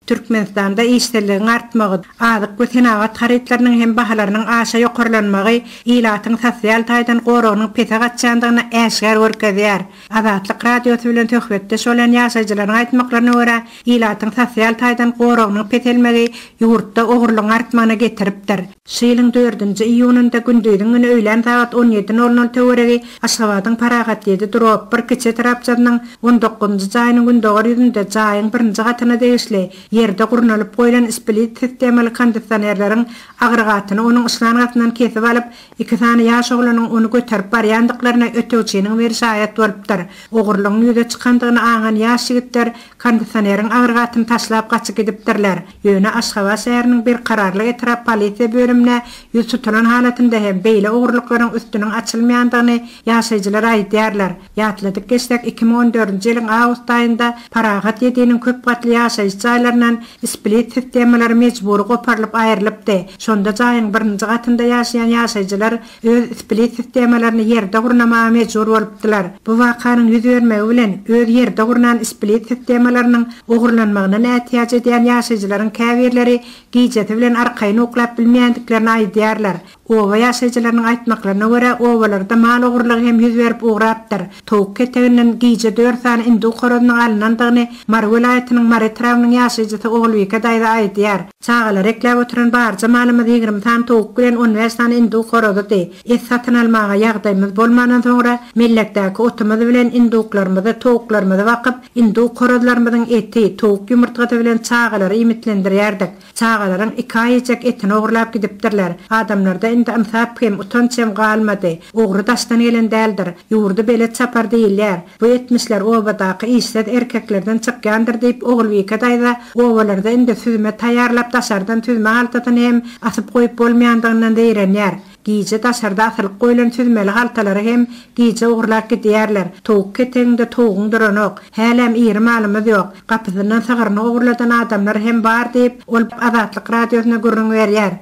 Türkmenistanda işsizligiň artmagy, azyk we senagat harytlarynyň hem bahalarynyň aşa ýokarlanmagy ilatyň sosial taýdan goragynyň pese gaçýandygyny äşgär görkezýär. Azatlyk Radiosy bilen söhbetdeş bolan ýaşaýjylaryň aýtmaklaryna görä, ilatyň sosial taýdan goragynyň peselmegi ýurtda ogurlygyň artmagyna getiripdir. Şu ýylyň dördünji iýunynda gündiziň güni öýlän sagat on ýedi nol nol töweregi Aşgabadyň Parahat ýedi drop bir kiçi etrapçasynyň on dokuzynjy jaýynyň gündogar ýüzünde jaýyň birinji gatyna degişli ýerde gurnalyp goýlan split sistemaly kondisionerleriň agregatyny onuň yşlangasyndan kesip alyp, iki sany ýaş oglanyň ony göterip barýandyklaryna ötegçiniň biri şaýat bolupdyr. Ogurlygyň ýüze çykandygyny aňan ýaş ýigitler kondisioneriň agregatyny taşlap gaçyp gidipdirler. Ýöne Aşgabat şäheriniň Berkararlyk etrap polisiýa bölümine ýüz tutulan halatynda hem beýle ogurlyklaryň üstüniň açylmaýandygyny ýaşaýjylar aýdýarlar. Ýatladyp geçsek, 2014-nji ýylyň awgust aýynda Parahat ýediniň köp gatly ýaşaýyş jaýlaryndan split sistemalary mejbury goparylyp aýrylypdy. Şonda jaýyň birinji gatynda ýaşaýan ýaşaýjylar öz split sistemalaryny ýerde gurnamaga mejbur bolupdylar. Bu wakanyň ýüz bermegi bilen, öz ýerde gurnan split sistemalarynyň ogurlanmagyndan ätiýaç edýän ýaşaýjylaryň käbirleri gijesi bilen arkaýyn uklap bilmeýändiklerini aýdýarlar. Oba ýaşaýjylarynyň aýtmaklaryna görä, obalarda mal ogurlygy hem ýüz berip ugrapdyr. Towuk keteginden gije dört sany induk horazynyň alynandygyny Mary welaýatynyň Mary etrabynyň ýaşaýjysy Ogulbike daýza aýdýar. Çagalary ekläp oturan barja malymyz 20 sany towuk bilen on bäş sany induk horazydy. Et satyn almaga ýagdaýymyz bolmandan soňra, mellekdäki otumyz bilen induklarymyzy, towuklarymyzy bakyp, induk horazlarymyzyň eti, towuk ýumurtgasy bilen çagalary iýmitlendirýärdik. Çagalaryň iki aý iýjek etini ogurlap gidipdirler. Adamlarda indi ynsap hem, utanç hem galmady. Ogry daşdan gelen däldir. Ýurdy belet çapar diýilýär. Bu etmişler obadaky işsiz erkeklerden çykýandyr diýip, Ogulbike daýza obalarda indi süzme taýýarlap daşardan süzme haltasyny hem asyp goýup bolmaýandygyndan zeýrenýär. Gije daşarda asylyp goýlan süzmeli haltalary hem gije ogurlap gidýärler. Towuk ketegiňde towugyň duranok. Hälem iri malymyz ýok. Gapysyndan sygyryny ogurladan adamlar hem bar diýip, ol Azatlyk Radiosyna gürrüň berýär.